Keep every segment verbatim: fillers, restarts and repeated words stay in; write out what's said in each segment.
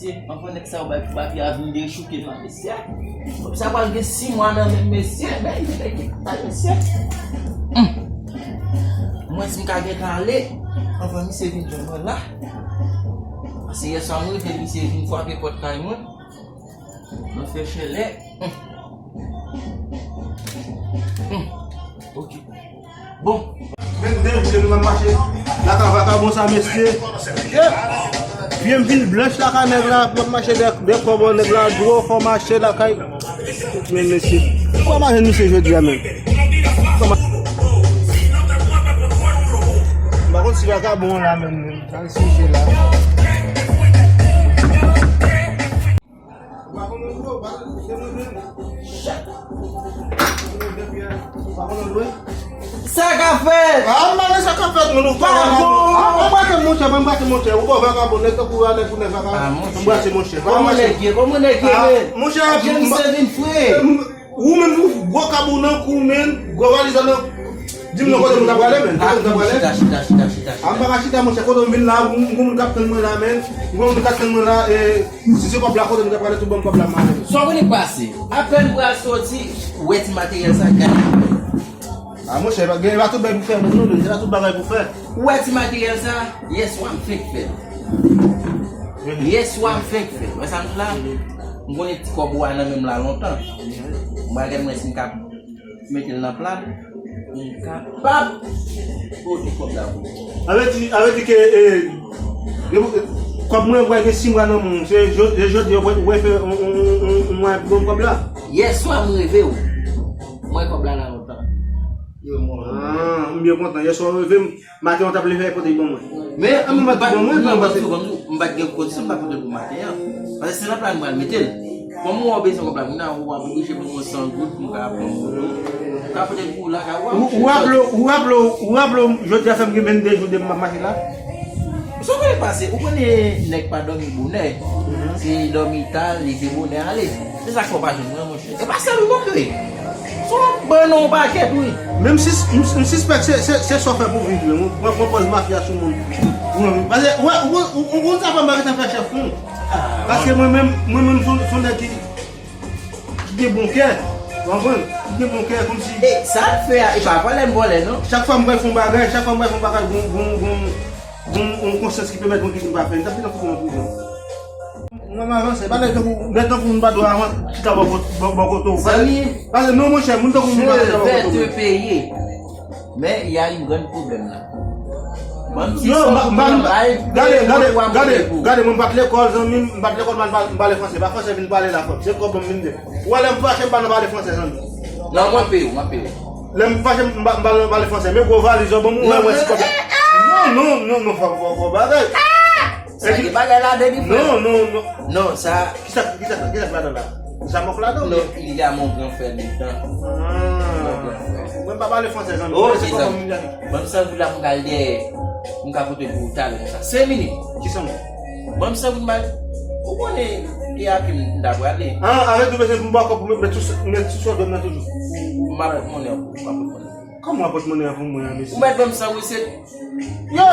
Mesye, anvan nèg sa yo bay pou mafya a vin dechouke la, mesye. Sa pral gen sis mwa nan men mesye, men li te gen pa mesye. Hmm. Mwen si m ka gentan ale, anvan misye vin jwenn mwen la. Paske yè swa m rive, misye vin frape pòt kay mwen. Mwen fè chelè. Hmm. Hmm. Ok. Bon. Vennde jou nou ap mache. Laka vakabon sa, mesye. Pye m vin blanch laka nèg la, m ap mache dè, dè kòb nèg la, dwo fò mache lakay. Men mesye, fò mache misye jodi a menm. Fò ma- M pa konn si vakabon la menm, menm. Sa misye la. Sa ka fèt? Ah, m pa nan sa ka fèt, moun, ou pa bon. Ah, anbrase monchè, anbrase monchè. Ou bon vakabon, nèg tankou a, nèg pou nèg vakabon. Ah, monchè. Anbrase monchè. Kòman nèg ye? Kòman nèg ye, men? Monchè, jan misye vin fre. Ou menm, ou gwo kabou nan kou, men, gwo valiz nan. Di m nan kote moun ta prale, men. Kote moun ta prale? Chita, chita, chita, chita, chita. Ah, m pa ka chita, monchè, kote m vin la, m, m, moun k ap tann mwen la, men. M, moun k ap tann mwen la, e, si se kòb la, kote moun ta prale, tout bon kòb la, m ale. Sa w konnen k pase? Apèn pral soti, ou wè ti materyèl sa, gade. Ah, monchè, pa, gen, pa tout bagay pou fè, non, non, gen pa tout bagay pou fè. Ou wè ti materyèl sa, yè swa m fenk fè l. Yè swa m fenk fè l. Wè sa m di la? M konnen ti kòb ou a nan men m la lontan. M pral gade mwen si m ka mete l nan plat. M kapab pote kòb la pou ou. Sa vle di, sa vle di ke, e, depi, kòb mwen pral gen sis mwa nan men w. Se jò-, se jodi a w pral fè yon, yon, yon, yon mwayen pou ban m kòb la. Yè swa m reve w. Mwen kòb la la lontan. Ah, m byen kontan. Yè swa w reve m. Maten an, w t ap leve pote l ban mwen. Men, an, m pa t ban mwen, non, paske m pa t gen kondisyon, m pa pote l pou maten an. Paske se nan plat m pral mete l. Kòm ou wè w bezwen kòb la, m nan ou ap oblije ban mwen san goud pou m ka pran moto. M ka pote l pou ou lakay ou a, ou, ou raple w, ou raple w, ou raple w, jodi a fè m gen vennde jou depi m ap mache la. Sa w konnen k pase, ou konnen nèg pa dòmi bonè. Se dòmi ta, leve bonè ale. Se sa k fè w pa jwenn mwen, monchè. E pa sèl ou non k ye. Se yon bann yon pakèt, wi. Men m sis-, m, m sispèk se, se, se sa w fè pou viv, wi. Mwen pran pòz mafya sou moun. Mwen, paske, wè, ou, ou, ou, ou konn sa fè m pa gentan fè chèf, non. Paske mwen menm, mwen menm, se, se yon nèg ki, ki gen bon kè. Ou konprann? Ki gen bon kè, kòmsi. E sa l fè a, e pa vòlè m vòlè, non. Chak fwa m pral fè yon bagay, chak fwa m pral fè yon bagay, gon, gon, gon, gon, yon konsyans ki pèmèt mwen kite m pa fè l. Sa fè nan fout mwen an prizon. Mwen m avanse, pa nèg tankou, nèg tankou m pa dwe avanse, chita bò kot-, bò, bò kote w. Zanmi. Pase non, monchè, moun tankou m pa chita bò kote w. Je vais te payer. Mais il y a un grand problème là. Ban m ti sòt pou pran bay, gade, gade, gade, gade, mwen m pa t lekòl, zanmi m, m pa t lekòl, m pa, m pale fransè. Pa fransè vin pale la, frè m. Se kòb m vin de. Ou wè lè m fache, m pa nan pale fransè, zanmi. Non, mwen peye w, mwen peye w. Lè m fache, m pa, m pa nan pale fransè. Men gwo valiz yo ban m, ou wè, wè, se kòb. Non, non, non, non, fò, fò, fò bagay. Sa gen bagay ladan li, frè. Non, non, non. Non, sa. Kisa, kisa, kisa k ladan la? Zamòk ladan? Non, il y a mon grand frère dedans. Ah. Mon grand frère. Mwen pa pale fransè, zanmi. Ok, zanmi. Ban m san goud la pou m ka al dèyè. Pou m ka pote l pou ou talè konsa. Senk minit. Kisa m? Ban m san goud, m al. Ou konnen, e a pi m ta prale. Ah, avèk tou bezwen pou m ba w kòb pou m met sou, met sou sòl dòm nan toujou. M ap pòt monnen an pou ou, m ap pòt monnen. Kòman w ap pòt monnen an pou mwen an, mesye? Ou mèt ban m san goud, se Yo,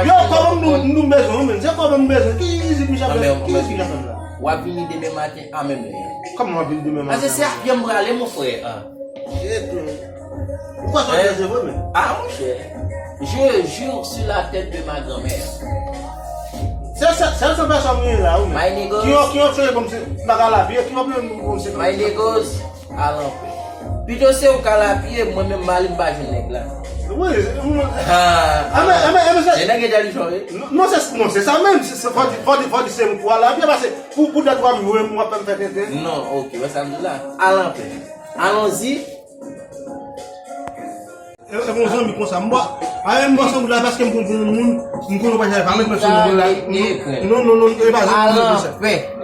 yo, kòb m nou, nou bezwen, wi, men. Se kòb m bezwen. Ki izin misye ap fè? Ki izin misye ap fè la? W ap vini demen maten a menm lè a. Kòman w ap vini demen maten? Paske se avyon m prale, mon frè. Ah. Ou kwè sa w di a se vre, men? Ah, monchè. Je jure sur la tête de ma grand-mère. Se sèl, sèl san pèsòn m gen la, wi, men. My niggas. Ki yo, ki yo fè kòmsi m pa ka lapiye, ki yo fè kòmsi. My niggas. Al anpè. Pito se ou k al apiye, mwen menm m ale m pa jwenn nèg la. Wi, mwen. Ha. Anben, anben, anben, se nèg entèlijan, wi. Non, non, se, non, se sa menm, se, se, fò di, fò di, fò di se mwen pou al apiye, paske pou, pou dat w ap jwe m, w ap fè m fè tenten. Non, ok, wè sa m di la. Al anpè. Allons-y. E, e bon zanmi konsa, m bò. A, m bò san goud la paske m konn pou moun, m konn ou pa janm pa met mwen sou moun la. Non, non, non, e pa zanmi nou ye pou sa.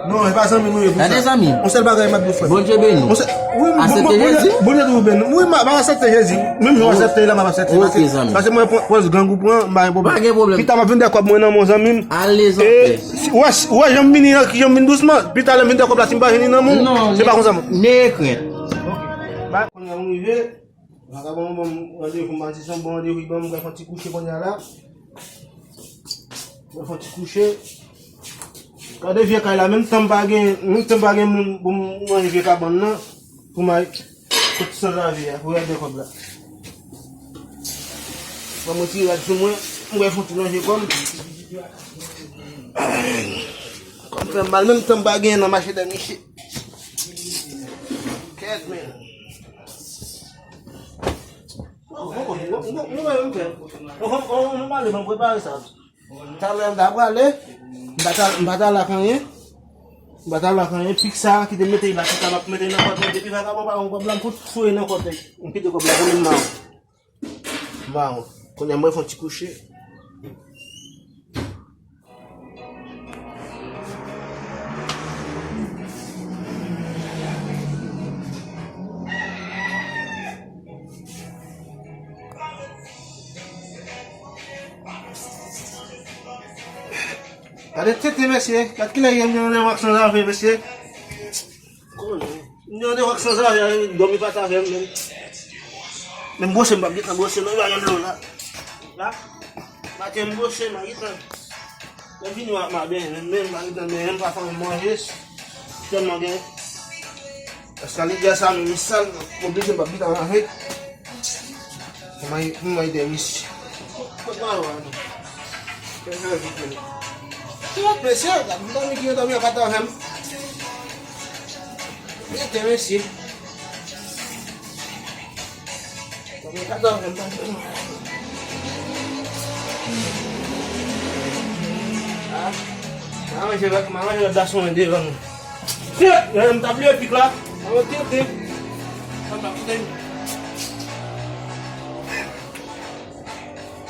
Non, e pa zanmi nou ye pou sa. Gade zanmi. Yon sèl bagay m ap di w, frè. Bondye beni w. Yon sèl, wi, aksepte Jezi? Bondye toujou beni. Wi, m ap aksepte Jezi. Menm jan w aksepte la, m ap aksepte. Ok, zanmi. Paske mwen pran pòz gang ou pran, m pa gen pwoblèm. Pa gen pwoblèm. Pita m ap vin dèyè kòb mwen nan men w, zanmi m. Alèz anpè. E, si, w wè, w wè jan m vini an, jan m vin dousman. Pita lè m vin dèyè kòb la, si m pa jwenn li nan men w, se pa konsa. Non, ne krent. Kounye a m rive. Vakabon ban m randevou, m pa di se yon bon randevou li ban m, m pral fè yon ti kouche kounye a la. M pral fè yon ti kouche. Gade vye kay la, menm tan m pa gen, menm tan m pa gen moun pou m manje vye kabann nan, pou m al kot sanzave a, pou rete kòb la. Ban m retire rad sou mwen, m wè fon ti manje kòm. Kòm fè m mal, menm tan m pa gen nan mache dèyè misye. Kèt, men. Nou pale, m prepare sa. Talè m ta prale, m pa ta, m pa ta la kanyen. M pa ta la kanyen. Pik sa ki te mete la, pik sa m ap mete nan kòt mwen. Depi vagabon pa yon kòb la, m fout foure nan kòt mwen. M kite kòb la pou li mawon. Mawon. Kounye a mwen fè yon ti kouche. Gade tete mesye, gade kilè gen yon lè wak san zave mesye. Konnen. M di yon de wak san zave, dòmi pa t avè m menm. Men m bwose m p ap gentan bwose non, yo yon dlo la. La. Maten m bwose, m a gentan. Lè m vini w ap m a benyen, men m a gentan benyen, m pa fè manje. Tèlman gen. Eskalye sa menm sal, m oblije m p ap gentan lave. Mwen, mwen de misye. Kot mwen wè nou? Kèk jou vit vini. Tout mesye, gad m dòmi ki yo dòmi an pa t avè m. Mete mesye. Dòmi an pa t avè m, pa t avè m. Ah, mwen manje lòt, mwen manje lòt gason devan nou. Tèt, m ta bliye pik la. Mwen tete.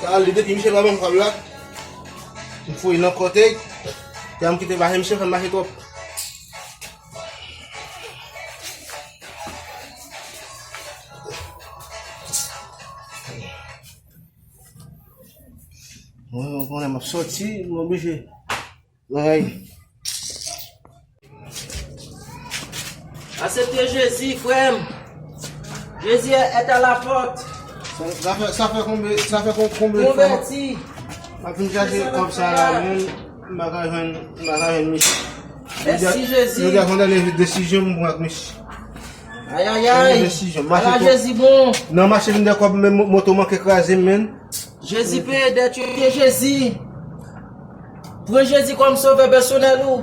Sa ale depi misye pa ban m kòb la. M fouye nan kòtèy. Kè m kite mache misye fè m mache twòp. Mwen konnen m ap sòti, mwen oblije. Ay. Aksepte Jezi, frè m. Jezi est à la porte. Sa, sa fè, sa fè konbe, sa fè kon-, konbe fwa. Konvèti. M ap vin chache kòb sa la, men m pa ka jwenn, m pa ka jwenn misye. Mèsi, Jezi. Yo di a, yo di a, konn ale desizyon m pran ak misye. Ayayay. Ala Jezi bon. Nan mache vin de kòb, men mo-, moto manke kraze m, men. Jezi peye dèt yo, ke Jezi. Pran Jezi kòm sovè pèsonèl ou.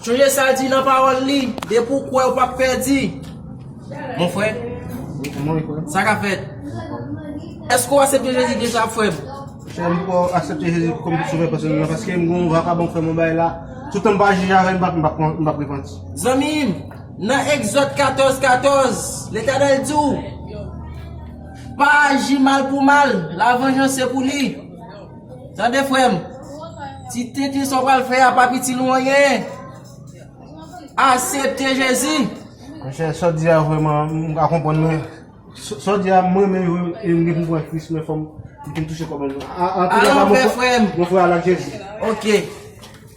Chonje sa l di nan pawòl li, depi w kwè ou p ap pèdi. Mon frè, sa ka fèt. Èske w aksepte Jezi deja, frè m? Frè m, m poko aksepte Jezi kòm sovè pèsonèl mwen, paske m gon vakabon frè m bay la. Toutan m pa jije avè l, m p ap, m p ap, m p ap repanti. Zanmi m, nan Egzòd katòz katòz, Letènèl di w, pa aji mal pou mal, lavanjans se pou li. Tande, frè m, ti tenten sa w pral fè a pa itil ou anyen. Aksepte Jezi. Monchè, sa w di a vrèman, m ka konprann, men sa, sa w di a, mwen menm, e m gen pou m pran Kris, men fò m, m touche kòb mwen. A, an tou ka, mon frè, frè m. Mon frè, al ak Jezi. Ok.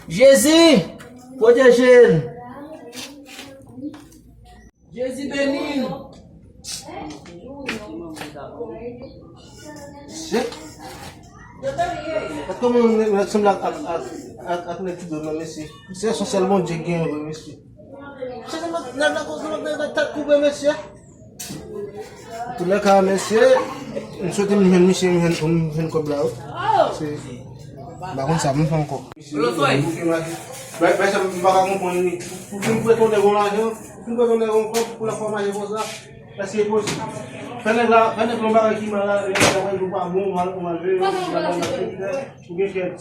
Jezi, pwoteje l. Jezi beni l. Shit. Gad kòman nèg la sanble ak, ak, ak, ak, ak nèg ki dwe nan mesye. Se esansyèl Bondye ki genyen vre, mesye. Mesye, nèg la, nèg la, nèg la tèt koupe, mesye. Antoulèka, mesye, m swete m jwenn misye, m jwenn, m jwenn kòb la, wi. Se, m pa konn sa pou m fè ankò. Misye, bay, bay sa m pa ka konprann li. Pou fin prete yon nèg yon lajan, pou fin prete yon nèg yon kòb, pou l ap fè w mache konsa. Èske e posib? Fè nèg la, fè nèg la yon bagay ki mal la, e nèg la wè nou pa bon, ou mal, ou mal veye, ou mal veye, ou gen kèt.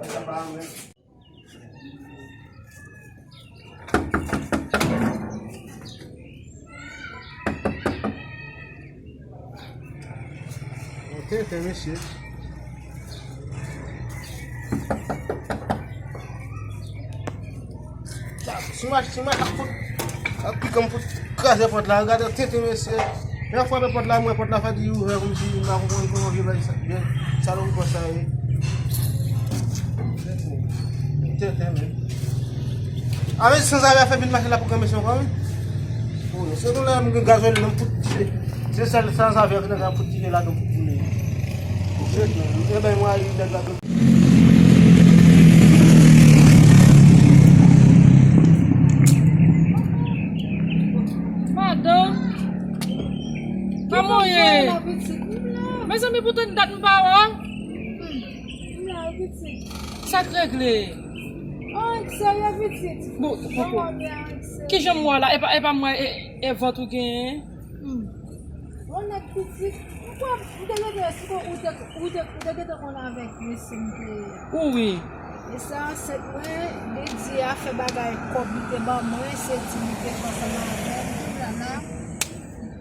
Sa pa menm. Tenten, mesye. Si mach, si mach ap fout, ap pikan m fout kraze pòt la. Gade tenten, mesye. Lè frape pòt la, mwen pòt la fè di ouvè kòmsi m pa konprann kòman vye bagay sa, vye salopri pòt sa ye. Tenten, men. Avè sanzave a fè vin mache la pou granmesi ankò, wi. Oh, se nou la, m gen gazolin nan m fout tire. Se sèl sanzave a ki nan fout tire ladan pou koule. Se, e ben, mwen, nèg la. Mezanmi, pou tout dat m pa wè w. M la, pitit. Sa k regle? Oh, serye, pitit. Bon, poko. Kijan m wè w la? E pa, e pa mwen, e, e vant ou genyen? Hmm. Bon, nèg pitit. M kwè, m te gentan, si ou te, ou te, ou te gentan konn avèk mesye m te ye. Ou wi. E sa, se mwen, li di afè bagay kòb li te ban mwen, se di li te fè ansanm avè m, tout la la.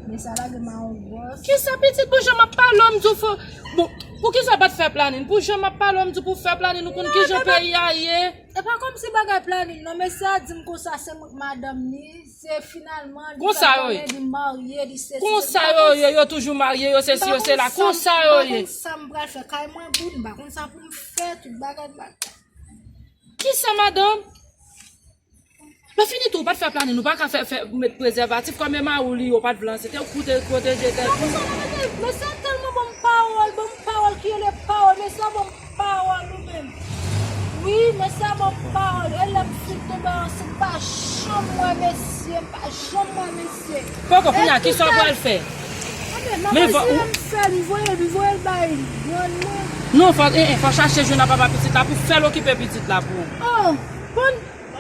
Men sa lage mawon gwòs. Kisa pitit, pou jan m ap pale w, m di w fò. Bon, pou kisa w pa t fè planin? Pou jan m ap pale w, m di w pou w fè planin, ou konn kijan peyi a ye. E pa kòmsi bagay planin, non, mesye a di m konsa, se mwen k madanm li, se finalman, li pa konnen li marye, li se si, se m pa konn sa. Konsa yo ye, yo toujou marye, yo se si, yo se la, konsa yo ye. M pa konn sa m pral fè, kay mwen bout, m pa konn sa pou m fè, tout bagay, bagay. Kisa, madanm? Lè fini tou, ou pa t fè planin, ou pa ka fè, fè, met prezèvatif, kòm e mari w li, ou pa t vle ansent, ou koute, pwoteje tèt ou. Non, konsa, non, mesye, mesye a tèlman ban m pawòl, ban m pawòl ki rele pawòl, mesye a ban m pawòl ou menm. Wi, mesye a ban m pawòl, e lè m fin tonbe ansent, m pa janm wè mesye, m pa janm wè mesye. Poko, kounye a, kisa w pral fè? Anben, m ap eseye m fè l, m voye l, m voye l bay grann mwen. Non, fò, eh, eh, fò chache jwenn a papa pitit la pou fè l okipe pitit la pou ou. Oh, bon,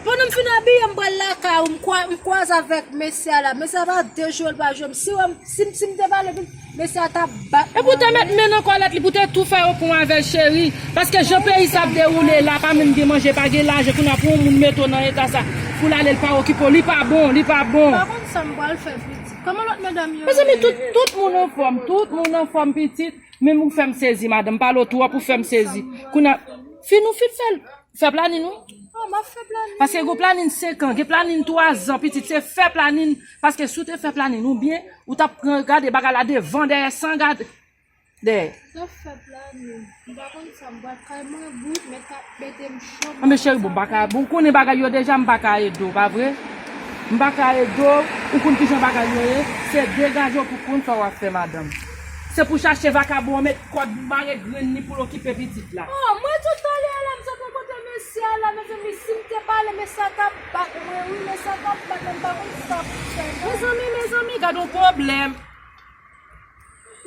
pandan m fin abiye, m pral lakay ou, m kwa-, m kwaze avèk mesye a la. Mesye a pa de jwe l pa jwe m. Si w, si, si m te pale, mesye a t ap bat mwen. Epi w te met men nan kòlèt li pou te tou fè yo pran avè l, cheri. Paske jan peyi sa ap dewoule la, pa menm gen manje, pa gen lajan, kounye a pou yon moun mete w nan eta sa, pou l ale l pa okipe w, li pa bon, li pa bon. M pa konn sa m pral fè, pitit. Kòman lòt medam yo ye? Mezanmi, tout, tout moun anfòm, tout moun anfòm, pitit. Menm ou fè m sezi, madanm, pale w twòp, ou fè m sezi. Kounye a, fin ou fin fè l. Fè planin ou. Oh, m ap fè planin. Paske gen planin senk an, gen planin twa zan, pitit, se fè planin. Paske si w te fè planin ou byen, ou t ap pran, gade bagay la devan, dèyè, san gade dèyè. M t ap fè planin. M pa konn sa m pral, kay mwen bout, men t ap mete m cho. Anben cheri, bon, m pa ka, bon, ou konnen bagay yo deja, m pa ka ede w, pa vre? M pa ka ede w, ou konn kijan bagay yo ye, se degaje w pou konn sa w ap fè, madanm. Se pou chache vakabon an, met kòd, mare grenn li pou l okipe pitit la. Oh, mwen tout talè a la, m sot nan kote mesye a la, mezanmi, si m te pale, mesye a t ap bat mwen, wi, mesye a t ap bat mwen, m pa konn sa pou m fè, non. Mezanmi, mezanmi, gad yon pwoblèm.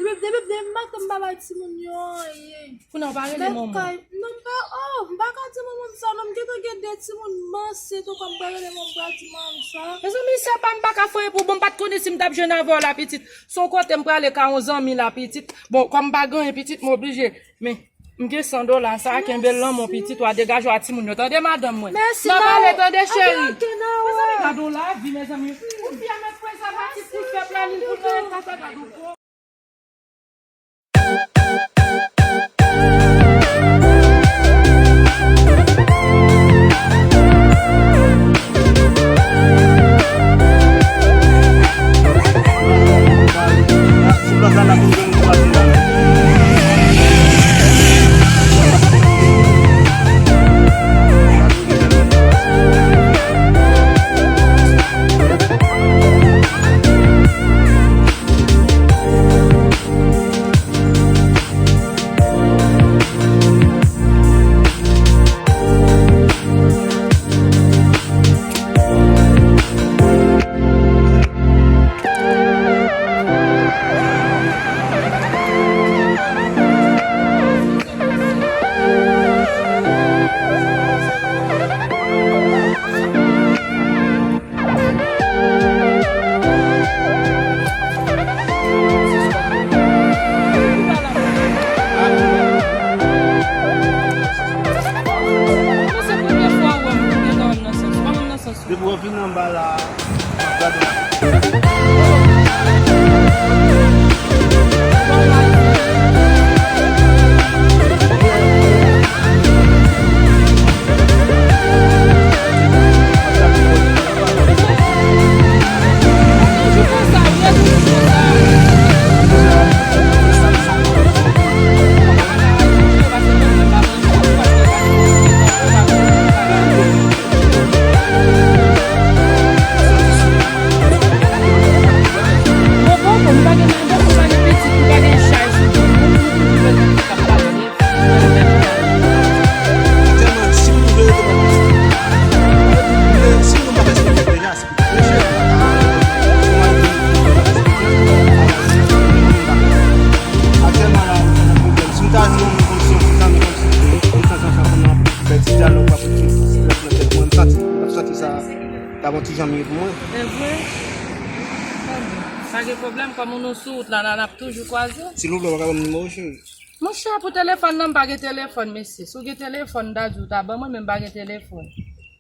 Depi, depi, depi maten m pa bay timoun yo anyen. Kounye a w pa rele manman w? Non, m pa, oh, m pa ka di manman m sa, non, m gentan gen de timoun m ansent, ou kwè m pral rele manman m pral di manman m sa? Mezanmi, sè pa m pa ka fè anyen pou bon, m pa t konnen si m t ap jwenn avè w la, pitit. Se yon kote m prale ka yon zanmi la, pitit. Bon, kòm m pa gen anyen, pitit, m oblije. Men, m gen san dola, sa a, kenbe l nan men w, pitit, w a degaje w a timoun yo. Tande, madanm mwen? M ap ale, tande, cheri. Mezanmi, gade yon lavi, mezanmi. Yon fi a met prezèvatif pou l fè planin, pou l nan eta sa, gade yon Depi w vin anba la, m ap gade w. Zanmi pou mwen. E vre? Pa gen pwoblèm, kòm nou sou wout la, n ap toujou kwaze. Silvouplè, ou pa ka ban m nimewo, cheri? Monchè, pou telefòn nan, m pa gen telefòn, mesye. Si w gen telefòn, m ta di w ta ban mwen, men m pa gen telefòn.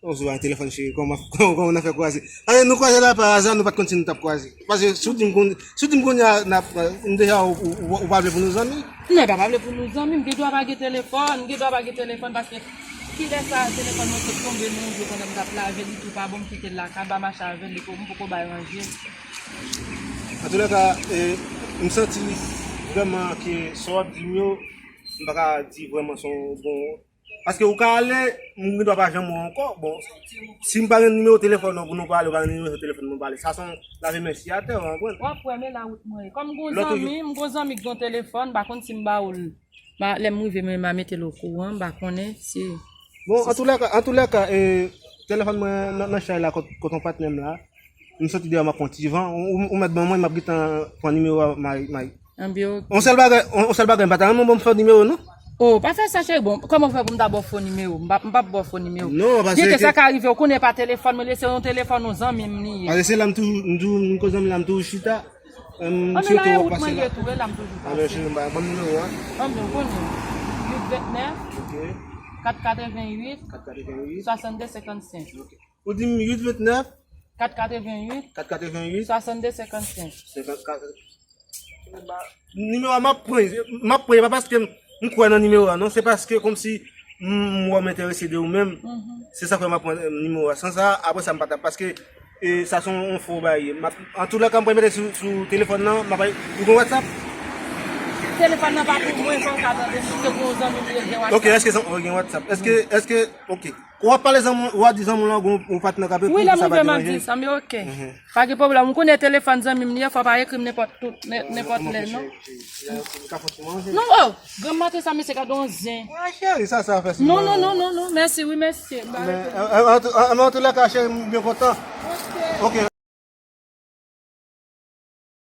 Non, si w pa gen telefòn, cheri, kòman, kòman, kòman n ap fè kwaze? Paske nou kwaze la pa aza, nou pa t konn si nou t ap kwaze. Paske si w di m konn, si w di m kounye a, n ap, m deja, ou, ou, ou, ou pa vle pou nou zanmi? Non, e pa pa vle pou nou zanmi, m gen dwa pa gen telefòn, m gen dwa pa gen telefòn, paske kilè sa telefòn mwen te tonbe nan yon jou pandan m t ap lave, li tou pa bon, m kite l lakay, m pa mache avè l, li ko-, m poko bay ranje. Antoulèka, e, m santi vrèman ke sa w ap di m yo, m pa ka di vrèman se yon bon. Paske ou ka ale, m gen dwa pa janm wè w ankò. Bon, si m pa gen nimewo telefòn ou pou nou pale, ou pa gen nimewo telefòn pou nou pale. Sa se yon lave men si atè, ou konprann? W ap wè, men la wout mwen ye. Kòm gon zanmi, m gon zanmi ki gon telefòn, m pa konn si m ba ou l. Ma, lè m rive, mwen, m a mete l okouran, m pa konnen si. Bon, antoulèka, antoulèka, e, telefòn mwen nan, nan chay la kot, kot yon patnè m la. M soti deyò, m ap pran ti van. Ou, ou, ou mèt ban mwen, m ap gentan pran nimewo a, may, may. Anbyo. On sèl bagay, on, on sèl bagay, m pa ta renmen bon m fè nimewo, non? Oh, pa fè sa, cheri. Bon, kòman w fè pou m ta ba w fo nimewo? M pa, m p ap ba w fo nimewo. Non, paske byen ke sa ka rive, ou konnen pa telefòn mwen, se yon telefòn yon zanmi m li ye. Paske se la m toujou, m toujou, m koz zanmi la, m toujou chita. Ann, men la e wout mwen ye tou, e la m toujou pase. Ann, men cheri, m ba, ban m nimewo a. Ann, men ou konnen. Uit vennèf, kat katrevenn uit, kat katrevenn uit, swasannde senkannsenk. Ok. Ou di m uit vennèf, kat katrevenn uit, kat katrevenn uit, swasannde senkannsenk. Senkannkat. Nimewo a m ap pran, m ap pran, e pa paske m, m kwè nan nimewo a, non, se paske kòmsi m, m wè w m enterese de ou menm. Se sa k fè m ap pran, e, nimewo a. San sa, apre sa, m pa t ap, paske, e, sa se yon, yon fo bagay. M ap, antoulèka, m pral mete sou, sou telefòn nan, m ap, ou gen WhatsApp? Telefòn nan pa pou mwen, fò w ka tande m, se pou yon zanmi m li ye, gen WhatsApp. Ok, èske zan-, ou gen WhatsApp? Èske, èske, ok. Ou ap pale zanmi, ou a di zanmi w lan gon, yon patnè k ap ekri, wi, lè m rive m ap di zanmi, ok. Pa gen pwoblèm, ou konnen telefòn zanmi m li ye, fò w pa ekri m nenpòt tout, nen-, nenpòt lè, non. Non, oh, granm maten sa, mesye, gade yon zen. Ah, cheri, sa, sa fè sou mwen. Non, non, non, non, non, mèsi, wi, mesye. Men, an, an, an, an, antoulèka, cheri, m byen kontan. Ok. Ok.